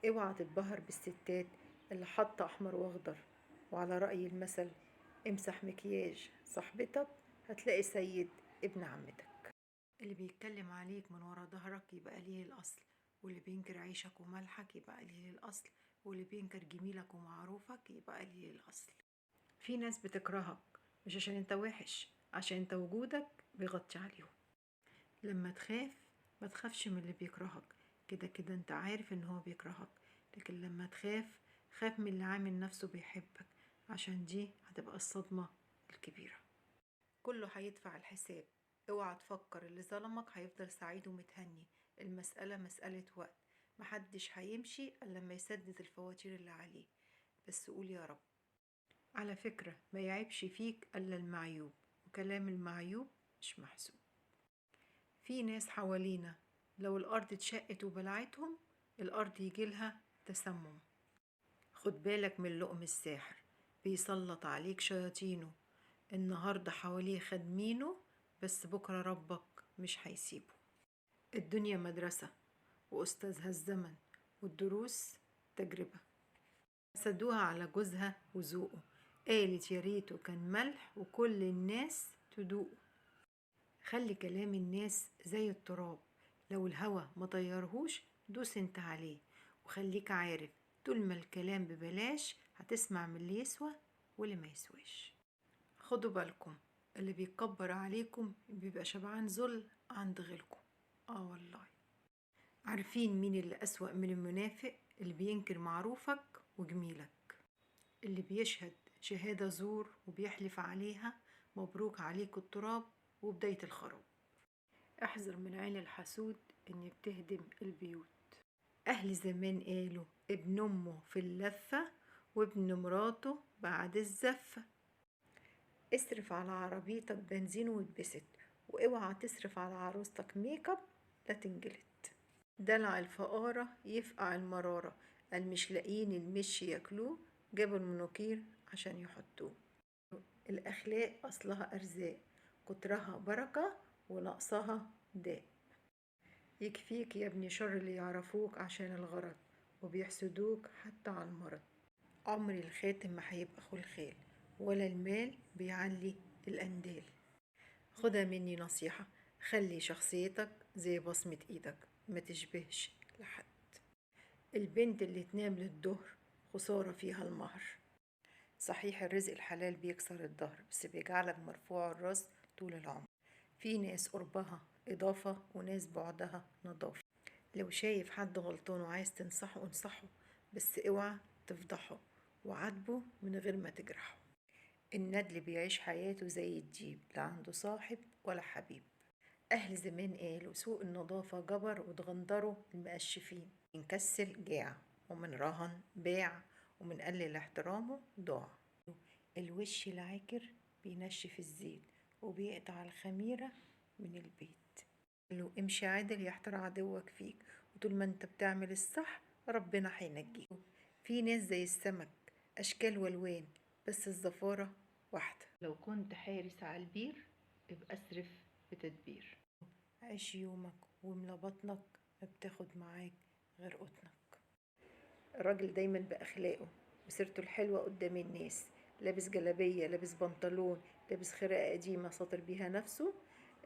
اوعى تتبهر بالستات اللي حاطة أحمر وأخضر، وعلى رأي المثل امسح مكياج صاحبتك هتلاقي سيد ابن عمتك. اللي بيتكلم عليك من ورا ظهرك يبقى ليه الأصل، واللي بينكر عيشك وملحك يبقى ليه الأصل، واللي بينكر جميلك ومعروفك يبقى ليه الأصل. في ناس بتكرهك مش عشان انت وحش، عشان انت وجودك بيغطي عليهم. لما تخاف ما تخافش من اللي بيكرهك، كده كده انت عارف ان هو بيكرهك، لكن لما تخاف خاف من اللي عامل نفسه بيحبك، عشان دي هتبقى الصدمة الكبيرة. كله هيدفع الحساب، اوعى تفكر اللي ظلمك هيفضل سعيد ومتهني، المسألة مسألة وقت، محدش هيمشي الا لما يسدد الفواتير اللي عليه، بس قول يا رب. على فكرة ما يعيبش فيك الا المعيوب، وكلام المعيوب مش محسوب. في ناس حوالينا لو الأرض اتشقت وبلعتهم الأرض يجيلها تسمم. خد بالك من لقم الساحر، بيسلط عليك شياطينه، النهاردة حواليه خدمينه، بس بكرة ربك مش هيسيبه. الدنيا مدرسة وأستاذها الزمن، والدروس تجربة. حسدوها على جوزها وذوقه، قالت يا ريته كان ملح وكل الناس تدوقه. خلي كلام الناس زي التراب، لو الهوى ما طيرهوش دوس انت عليه، وخليك عارف طول ما الكلام ببلاش هتسمع من اللي يسوى واللي ما يسواش. خدوا بالكم، اللي بيتكبر عليكم بيبقى شبعان ذل عند غيركم. والله. عارفين مين اللي أسوأ من المنافق؟ اللي بينكر معروفك وجميلك، اللي بيشهد شهادة زور وبيحلف عليها مبروك عليك التراب وبداية الخراب. احذر من عين الحسود ان بتهدم البيوت. اهل زمان قالوا ابن امه في اللفة وابن مراته بعد الزفة. اصرف على عربيتك بنزين واتبسط، واوعى تصرف على عروستك make up لا تنجلد. دلع الفقارة يفقع المرارة، قال مش لاقيين المش ياكلوه جابوا المنوكير عشان يحطوه. الأخلاق أصلها أرزاق، كترها بركة ونقصها داء. يكفيك يا ابني شر اللي يعرفوك عشان الغرض وبيحسدوك حتى على المرض. عمر الخاتم ما هيبقى خلخال، ولا المال بيعلي الأندال. خدها مني نصيحة، خلي شخصيتك زي بصمة ايدك، ما تشبهش لحد. البنت اللي تنام للظهر خسارة فيها المهر. صحيح الرزق الحلال بيكسر الظهر، بس بيجعلك مرفوع الراس طول العمر. في ناس قربها إضافة وناس بعدها نظافة. لو شايف حد غلطان وعايز تنصحه انصحه، بس اوعى تفضحه وعاتبه من غير ما تجرحه. الندل بيعيش حياته زي الديب، لا عنده صاحب ولا حبيب. أهل زمان قالوا سوء النظافة جبر وتغندروا المقشفين. من كسل جاع، ومن رهن باع، ومن قلل احترامه ضاع. الوش العكر بينشف الزيت وبيقطع الخميرة من البيت. لو امشي عادل يحتر عدوك فيك، وطول ما انت بتعمل الصح ربنا هينجيك. في ناس زي السمك أشكال والوان، بس الزفارة واحدة. لو كنت حارس على البير ابقى اسرف بتدبير. عيش يومك واملى بطنك، ما بتاخد معاك غير قطنك. الراجل دايما بأخلاقه وسيرته الحلوة قدام الناس، لابس جلابية، لابس بنطلون، لابس خرقة قديمة ساطر بيها نفسه.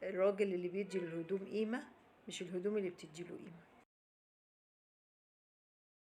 الراجل اللي بيدي للهدوم قيمة، مش الهدوم اللي بتدي له قيمة.